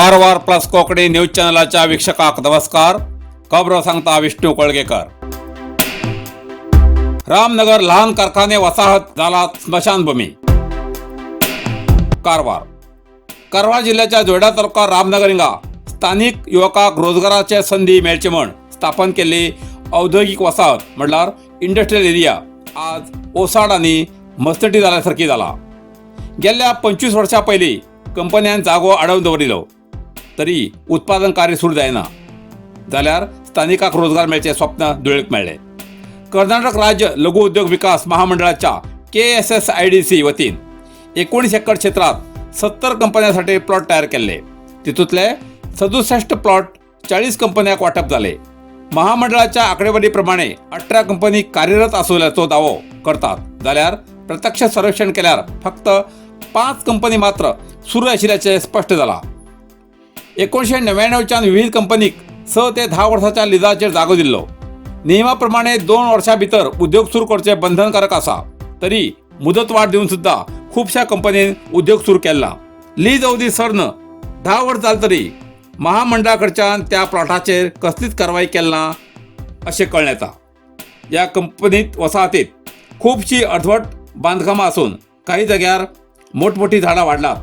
Karwar plus Konkani news चॅनलाच्या वीक्षकाक नमस्कार. खबरो सांगता विष्णू कोळगेकर. रामनगर लहान कारखाने वसाहत झाला स्मशानभूमी. कारवार. कारवार जिल्ह्याच्या जोयडा तालुका रामनगर हिंगा स्थानिक युवकाक रोजगाराचे संदी मेळचे म्हण स्थापन केल्ली औद्योगिक वसाहत म्हणल्यार इंडस्ट्रियल एरिया आज ओसाड आनी मस्तटी जाल्या सारकी जाला. गेल्ल्या 25 वर्सां पयलीं कंपन्यान जागो आडोवन दवरिल्लो तरी उत्पादन कार्य सुरू जायना जाल्यार स्थानिकाक रोजगार मेळचें स्वप्न धुळेक मेळ्ळें. कर्नाटक राज्य लघु उद्योग विकास महामंडळाच्या केएसएसआयडीसी वतीन 19 एकर क्षेत्रात 70 कंपन्यांसाठी प्लॉट तयार केल्ले. तितूंतले 67 प्लॉट 40 कंपन्यांक वाटप जाले. महामंडळाच्या आकडेवारीप्रमाणे 18 कंपनी कार्यरत आसल्याचो दावो करतात जाल्यार प्रत्यक्ष सर्वेक्षण केल्यार फक्त 5 कंपनी मात्र सुरू आशिल्ल्याचें स्पश्ट जाला. 1999च्यान विविध कंपनीक 6 ते 10 वर्साच्या लिजाचेर जागो दिल्लो. नियमा प्रमाणे 2 वर्सां भितर उद्योग सुरू करचे बंधनकारक आसा, तरी मुदत वाढ दिवन सुद्दां खुबश्या कंपनीन उद्योग सुरू केला. लीज अवधी सरन 10 वर्स जाल तरी महामंडळा कडच्यान त्या प्लॉटाचेर कसलीच कारवाई केली ना अशें कळून येता. ह्या कंपनीत वसाहतीत खुबशीं अर्धवट बांदकामां आसून काही जाग्यार मोठमोठी झाडां वाडलात.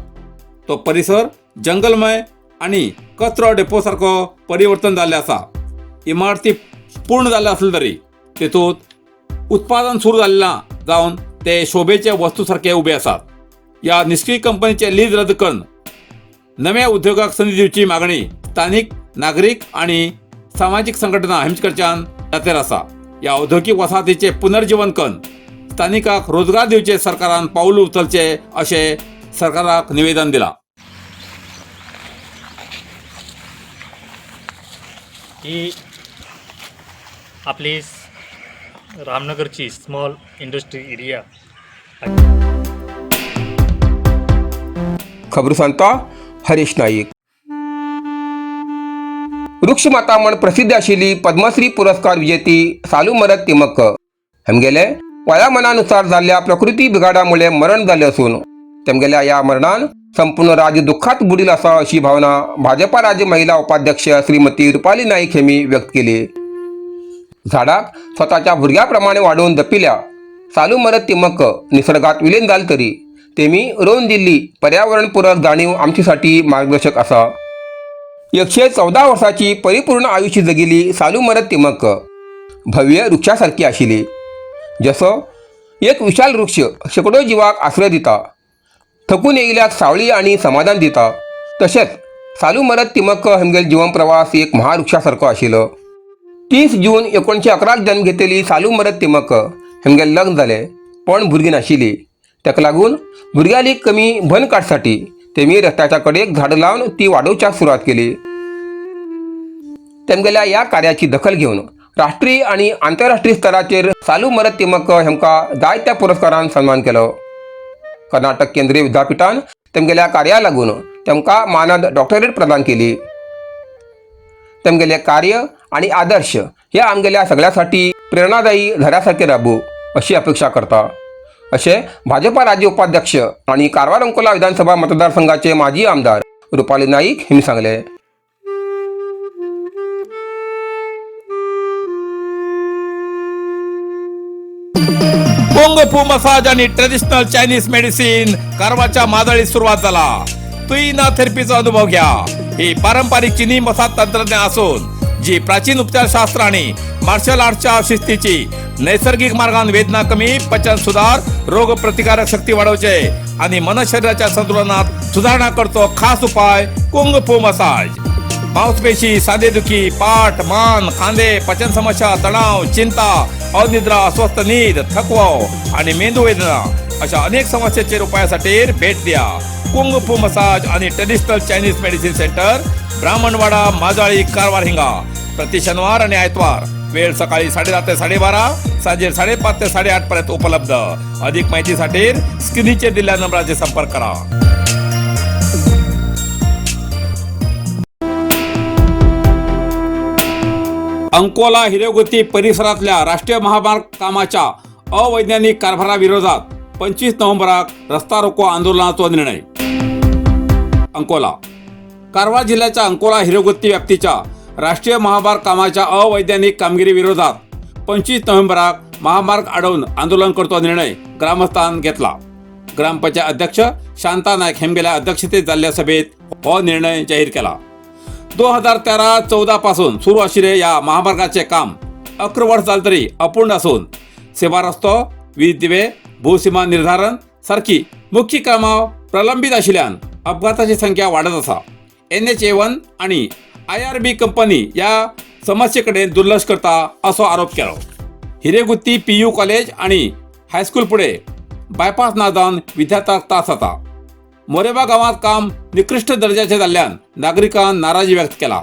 तो परिसर जंगलमय आनी कचरो डेपो सारको परिवर्तन जाल्लें आसा. इमारती पूर्ण जाल्ले आसले तरी तेतूंत उत्पादन सुरू जालें ना जावन ते शोभेचे वस्तू सारखे उबे आसात. ह्या निष्क्रीय कंपनीचे लीज रद्द करून नव्या उद्योगाक संदी दिवची मागणी स्थानिक नागरीक आनी सामाजीक संघटना हांचे कडच्यान जातेर आसा. ह्या औद्योगिक वसाहतीचे पुनर्जीवन करून स्थानिकाक रोजगार दिवचे सरकारान पावल उचलचे अशें सरकाराक निवेदन दिलां. ही आपली रामनगरची स्मॉल इंडस्ट्री एरिया. खबर सांगता हरीश नाईक. वृक्षमाता म्हण प्रसिद्ध आशिल्ली पद्मश्री पुरस्कार विजेती सालुमरत तिमक्क हेमगेले वयामानानुसार जाल्ल्या प्रकृती बिघाडामुळे मरण जालें असून तेमगेल्या ह्या मरणान संपूर्ण राज्य दुःखात बुडील आसा अशी भावना भाजपा राज्य महिला उपाध्यक्ष श्रीमती रुपाली नाईक हेमी व्यक्त केली. झाडाक स्वताच्या भुरग्याप्रमाणे वाडोवन जपिल्या सालुमरत तिमक्क निसर्गात विलीन जाल तरी तेमी रोवन दिल्ली पर्यावरणपूरक जाणीव आमच्यासाठी मार्गदर्शक आसा. 114 वर्साची परिपूर्ण आयुष्य जगिली सालुमरत तिमक्क भव्य वृक्षासारखी आशिल्ली. जसो एक विशाल वृक्ष शेकडो जिवाक आश्रय दिता, थकून येयल्याक सावळी आनी समाधान दिता, तशेंच सालुमरत तिमक्क हेमगेल जीवन प्रवास एक महावृक्षा सारको आशिल्लो. 30 जून 1911क जन्म घेतलेली सालुमरत तिमक्क हेमगेल लग्न जालें पण भुरगीं नाशिल्ली. ताका लागून भुरग्याली कमी भन काडसाठी तेमी रस्त्याच्या कडेक झाडां लावन ती वाडोवच्याक सुरवात केली. तेमगेल्या ह्या कार्याची दखल घेवन राष्ट्रीय आनी आंतरराष्ट्रीय स्तराचेर सालुमरत तिमक्क हेमकां जायत्या पुरस्कारान सन्मान केलो. कर्नाटक केंद्रीय विद्यापीठान तेमगेल्या कार्या लागून तेमकां मानद डॉक्टरेट प्रदान केली. तेमगेले कार्य आणि आदर्श हे आमगेल्या सगळ्यासाठी प्रेरणादायी धऱ्यासारखे राबू अशी अपेक्षा करता असे भाजपा राज्य उपाध्यक्ष आणि कारवार अंकोला विधानसभा मतदारसंघाचे माजी आमदार रुपाली नाईक यांनी सांगले. कुंग फू मसाज आणि ट्रेडिशनल चायनीज मेडिसिन कारवारच्या मादळीत सुरुवात झाला. तुईना थेरपीचा अनुभव घ्या. ही पारंपरिक चिनी मसाज तंत्रज्ञान असून जी प्राचीन उपचारशास्त्र आणि मार्शल आर्टच्या शिस्तीची नैसर्गिक मार्गान वेदना कमी, पचन सुधार, रोग प्रतिकारक शक्ती वाढवचे आणि मन शरीराच्या संतुलनात सुधारणा करतो खास उपाय कुंग फू मसाज. मांसपेशी, सांधेदुखी, पाठ, मान, खांदे, पचन समस्या, तणाव, चिंता, अनिद्रा, अस्वस्थ नीद, थकवा आणि मेंदू वेदना अशा अनेक समस्येचेर उपायासाठी भेट द्या कुंग फू मसाज आणि traditional Chinese medicine centre, Brahmanwada, Majali, Karwar हिंगा. प्रति शनिवार आणि आयतवार वेळ सकाळी 10:30 ते 12:30, सांजे 5:30 ते 8:30 पर्यंत उपलब्ध. अधिक माहितीसाठी स्क्रीनचे दिलेल्या नंबराचे संपर्क करा. अंकोला हिरेगुत्ती परिसरातल्या राष्ट्रीय महामार्ग कामाच्या अवैज्ञानिक कारभाराविरोधात 25 नोव्हेंबराक रस्ता रोको आंदोलनाचो निर्णय. अंकोला. कारवार जिल्ह्याच्या अंकोला हिरेगुत्ती व्याप्तीच्या राष्ट्रीय महामार्ग कामाच्या अवैज्ञानिक कामगिरी विरोधात 25 नोव्हेंबराक महामार्ग आडोवन आंदोलन करचो निर्णय ग्रामस्थान घेतला. ग्रामपंचायत अध्यक्ष शांता नायक हेमगेल्या अध्यक्षतेत जाल्ल्या सभेत हो निर्णय जाहीर केला. 2013-14 पासून सुरू आशिल्ले ह्या महामार्गाचे काम 11 वर्स जालें तरी अपूर्ण आसून सेवा रस्तो, वीज दिवे, भूसीमा निर्धारण सारखी मुख्य कामां प्रलंबीत आशिल्ल्यान अपघाताची संख्या वाडत आसा. NH A 1 आनी IRB company ह्या समस्ये कडेन दुर्लक्ष करता असो आरोप केलो. हिरेगुत्ती PU college आनी हायस्कूल फुडें बायपास ना जावन विद्यार्थ्यांक त्रास जाता. मोरेबा गांवांत काम निकृश्ट दर्जाचें जाल्ल्यान नागरिकांन नाराजी व्यक्त केला.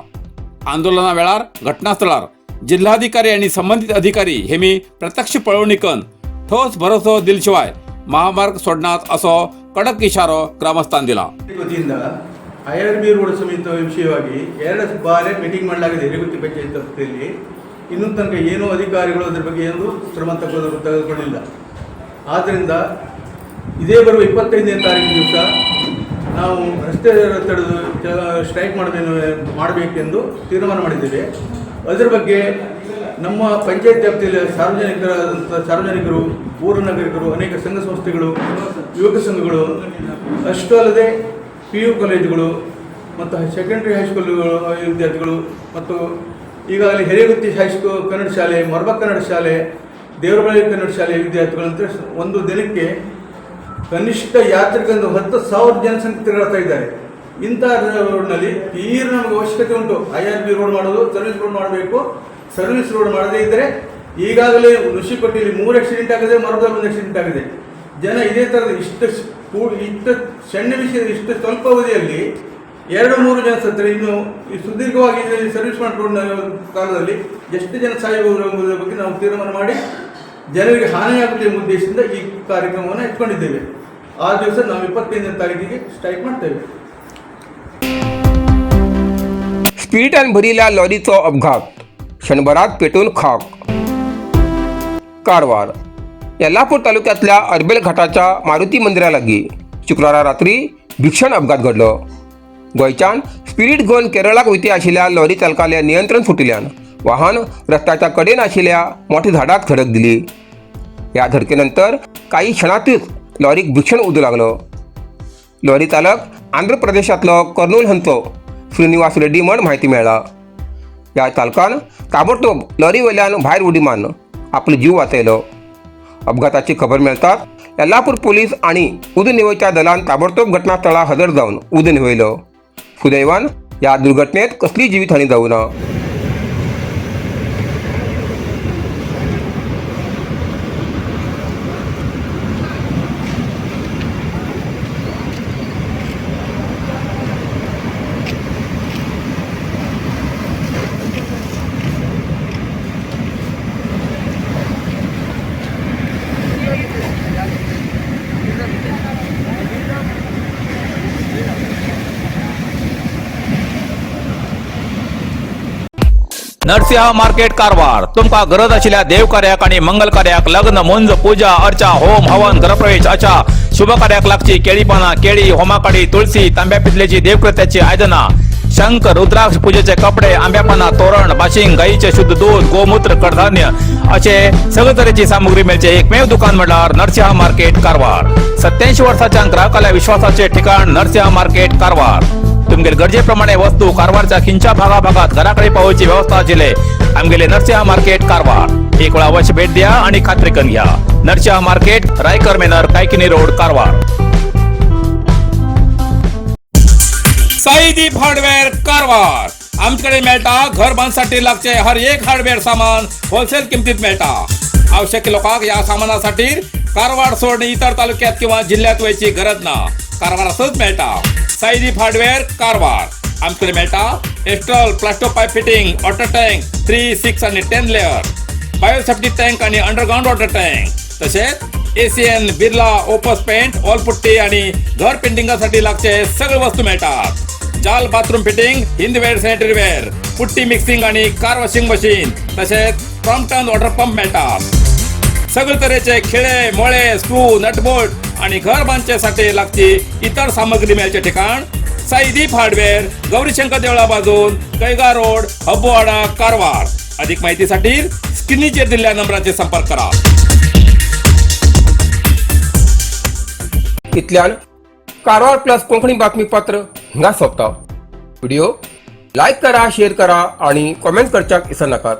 आंदोलना वेळार घटनास्थळार जिल्हाधिकारी आनी संबंदीत अधिकारी हेमी प्रत्यक्ष पळोवणी करून ठोस भरोसो दिल शिवाय महामार्ग सोडनात असो कडक इशारो ग्रामस्थान दिला. ವತಿಯಿಂದ IRB road ಸಮಿತಿ ವಿಷಯವಾಗಿ 2 ಬಾರಿ ಮೀಟಿಂಗ್ ಮಾಡಲಾಗಿದೆ ಹಿರೇಗುತ್ತಿ ಪಂಚಾಯತ್ ವ್ಯಾಪ್ತಿಯಲ್ಲಿ. ಇನ್ನೂ ತನಕ ಏನೂ ಅಧಿಕಾರಿಗಳು ಅದರ ಬಗ್ಗೆ ಏನೂ ಶ್ರಮ ತೆಗೆದುಕೊಂಡಿಲ್ಲ. ಆದ್ದರಿಂದ ಇದೇ ಬರುವ 25ನೇ ತಾರೀಕು ದಿವಸ ನಾವು ರಸ್ತೆ ತಡೆದು ಸ್ಟ್ರೈಕ್ ಮಾಡಬೇಕೆಂದು ತೀರ್ಮಾನ ಮಾಡಿದ್ದೇವೆ. ಅದರ ಬಗ್ಗೆ ನಮ್ಮ ಪಂಚಾಯತ್ ವ್ಯಾಪ್ತಿಯಲ್ಲಿ ಸಾರ್ವಜನಿಕರು, ಊರ ನಾಗರಿಕರು, ಅನೇಕ ಸಂಘ ಸಂಸ್ಥೆಗಳು, ಯುವಕ ಸಂಘಗಳು, ಅಷ್ಟು ಅಲ್ಲದೆ PU ಕಾಲೇಜುಗಳು ಮತ್ತು ಸೆಕೆಂಡ್ರಿ ಹೈಸ್ಕೂಲ್ಗಳು ವಿದ್ಯಾರ್ಥಿಗಳು ಮತ್ತು ಈಗಾಗಲೇ ಹಿರೇಗುತ್ತಿ ಹೈಸ್ಕೂಲ್ ಕನ್ನಡ ಶಾಲೆ, ಮೊರಬ ಕನ್ನಡ ಶಾಲೆ, ದೇವರಬಳಿ ಕನ್ನಡ ಶಾಲೆ ವಿದ್ಯಾರ್ಥಿಗಳು ಅಂತ ಒಂದು ದಿನಕ್ಕೆ ಕನಿಷ್ಠ ಯಾತ್ರಿಕಂದು 10,000 ಜನಸಂಖ್ಯೆ ತಿರುಗಾಡ್ತಾ ಇದ್ದಾರೆ. ಇಂಥ ರೋಡ್ನಲ್ಲಿ ತೀವ್ರ ನಮಗೆ ಅವಶ್ಯಕತೆ ಉಂಟು. IRB road ಮಾಡೋದು, ಸರ್ವಿಸ್ ರೋಡ್ ಮಾಡಬೇಕು. ಸರ್ವಿಸ್ ರೋಡ್ ಮಾಡದೇ ಇದ್ದರೆ ಈಗಾಗಲೇ ನುಸಿಪಟ್ಟಿಯಲ್ಲಿ 3 ಆಕ್ಸಿಡೆಂಟ್ ಆಗಿದೆ, ಮರದಲ್ಲಿ 1 ಆಕ್ಸಿಡೆಂಟ್ ಆಗಿದೆ. ಜನ ಇದೇ ಥರದ ಇಷ್ಟು ಇಷ್ಟು ಸಣ್ಣ ವಿಷಯ, ಇಷ್ಟು ಸ್ವಲ್ಪ ಅವಧಿಯಲ್ಲಿ 2-3 ಜನ ಸತ್ತರೆ ಇನ್ನು ಈ ಸುದೀರ್ಘವಾಗಿ ಸರ್ವಿಸ್ ಮಾಡಿ ರೋಡ್ನ ಕಾಲದಲ್ಲಿ ಎಷ್ಟು ಜನ ಸಾಯಬಹುದು ಎಂಬುದರ ಬಗ್ಗೆ ನಾವು ತೀರ್ಮಾನ ಮಾಡಿ ಜನರಿಗೆ ಹಾನಿಯಾಗಲಿ ಎಂಬ ಉದ್ದೇಶದಿಂದ ಈ ಕಾರ್ಯಕ್ರಮವನ್ನು ಇಟ್ಕೊಂಡಿದ್ದೇವೆ. ಆ ದಿವಸ ನಾವು 25ನೇ ತಾರೀಕಿಗೆ ಸ್ಟ್ರೈಕ್ ಮಾಡ್ತೇವೆ. स्पिरिटान भरिल्ल्या लॉरीचो अपघात, क्षणभरात पेटून खाक. कारवार येल्लापूर तालुक्यातल्या अरबेल घाटाच्या मारुती मंदिरा लागीं शुक्रारा रात्री भीषण अपघात घडलो. गोंयच्यान स्पिरीट घेवन केरळाक वयती आशिल्ल्या लॉरी चालकाले नियंत्रण सुटिल्ल्यान वाहन रस्त्याच्या कडेन आशिल्ल्या मोठ्या झाडाक धडक दिली. ह्या धडकेनंतर काही क्षणातच लॉरीक भीषण उजो लागलो. लॉरी चालक आंध्र प्रदेशांतलो कर्नूल हांचो श्रीनिवास रेड्डी म्हण म्हायती मेळ्ळा. ह्या चालकान ताबडतोब लॉरी वयल्यान भायर उडी मारून आपलो जीव वाचयलो. अपघाताची खबर मेळटाच येल्लापूर पोलीस आनी उजो न्हिवोवच्या दलान ताबडतोब घटनास्थळार हजर जावन उजो न्हिवयलो. सुदैवान ह्या दुर्घटनेत कसली जिवीत हानी जावंक ना. नरसिंह मार्केट कारवार तुमका गरज आशिल्ल्या देवकार्याक आणि मंगल कार्याक, लग्न, मुंज, पूजा अर्चा, होम हवन, गृहप्रवेश अशा शुभ कार्याक लागची केळी पानां, केळी, होमाकाडी, तुळसी, तांब्या पितलेची देवकृत्याची आयदनां, शंख, रुद्राक्ष, पूजेचे कपडे, आंब्या पानां, तोरण, बाशिंग, गाईचे शुद्ध दूध, गोमूत्र, कडधान्य असे सगळे तरेची सामुग्री मेळचे एकमेव दुकान म्हणल्यार नरसिंह मार्केट कारवार. 87 वर्साच्या ग्राहकाल्या विश्वासाचे ठिकाण नरसिंह मार्केट कारवार. तुमगेले गरजेप्रमाणे वस्तू कारवारच्या खिंच्या भागाभागात घराकडे पावोवची व्यवस्था आशिल्ले आमगेले नरसिंह मार्केट कारवार. एक वेळा अवश्य भेट द्या आणि खात्री करून घ्या. नरसिंह मार्केट, रायकर मेनर, कायकिनी रोड, कारवार. साईदीप हार्डवेअर कारवार. आमच्याकडे मेळटा घर बांधसाठी लागचे हर एक हार्डवेअर सामान होलसेल किमतीत मेळटा. आवश्यक लोकांक या सामानासाठी कारवार सोडून इतर तालुक्यात किंवा जिल्ह्यात वयची गरज ना, कारवारातच मेळटा. साईदीप हार्डवेअर कारवार. आमच्याकडे मेळटा Astral Plasto pipe fitting, water tank 3, 6 आणि 10 लेअर, बायोसेफ्टी टँक आणि अंडरग्राऊंड वॉटर टँक, तसेच एसीएन, बिर्ला ओपस पेंट, वॉलपुट्टी आणि घर पेंटिंगासाठी लागचे सगळे वस्तू मिळतात. जाल bathroom fitting, Hindware sanitary ware, putty mixing आणि कार वॉशिंग मशीन, तसेच क्रॉम्प्टन वॉटर पंप मिळतात. सगळे तऱ्हेचे खिळे, मोळे, स्क्रू, नटबोल्ट आणि घर बांधण्यासाठी लागची इतर सामग्री मिळायचे ठिकाण साईदीप हार्डवेअर, गौरीशंकर देवळा बाजून, कैगा रोड, हब्बोवाडा, कारवार. अधिक माहितीसाठी स्क्रीनचेर दिलेल्या नंबराचे संपर्क करा. इतल्यान कारवार प्लस कोंकणी बातमीपत्र हिंगा सोंपता. व्हिडिओ लायक करा, शेअर करा आणि कॉमेंट करच्याक विसरनाकात.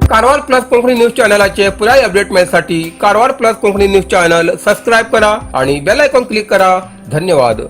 कारवार प्लस कोंकणी न्यूज चॅनलाचे पुराय update मेळसाठी Karwar plus Konkani news channel subscribe करा आणि बेल आयकॉन क्लिक करा. धन्यवाद.